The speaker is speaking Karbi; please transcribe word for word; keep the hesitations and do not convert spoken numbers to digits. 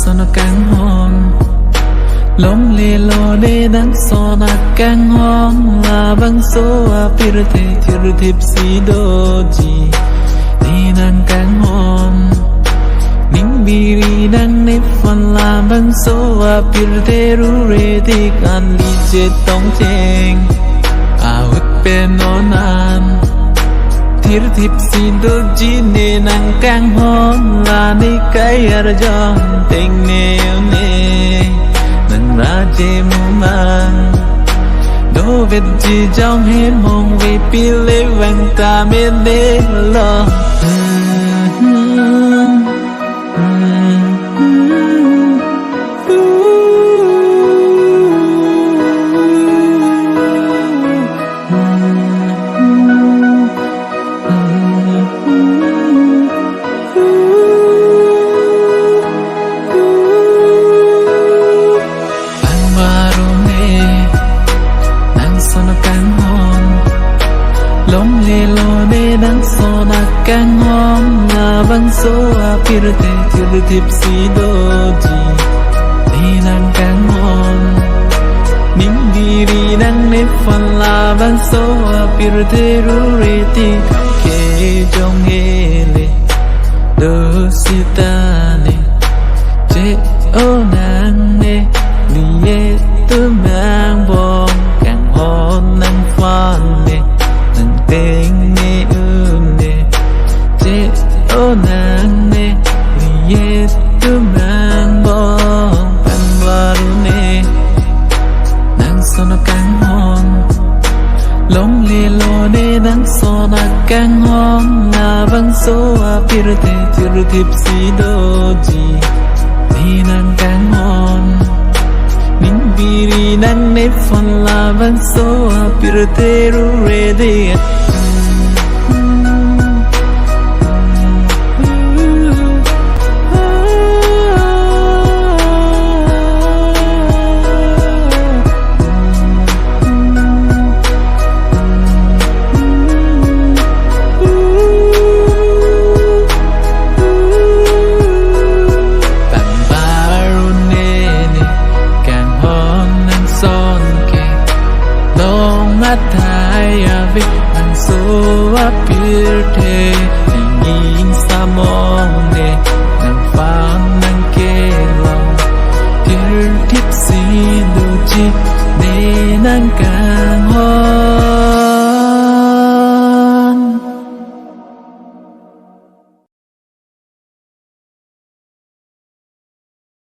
Son akanghon. Longle lone nang son akanghon, labangso apirthe thirthip si doji. Ne nang kanghon. Ning biri nangne phan, labangso apirthe rure tik an li chetong cheng. Ahut pen non an. Thirthip si doji ne nang kanghon, la ne kai arjong tengne ne nang raje mumang. Dovetji jong hemong ve pile vang ta me ne lo. Pangbarune nang son akanghon. Longle lone nang son akanghon, labangso apirthe thirthip si doji. Ne nang kanghon. Ning biri nangne phan, labangso apirthe rure tik kejong ele. Do sita ne che o nangne, liye tum angbong kanghon nang phan ne, nang tengne un ne. Che o nangne, liye tum angbong. Pangbarune nang son akanghon. Longle lone nang son akanghon, labangso apirthe thirthip si doji. Ne nang kanghon. Ning biri nangne phan, labangso apirthe rure de. Pangbarune ne kanghon nang son ke. Long athai ave nang so apirthe, ning ing samong ne nang phan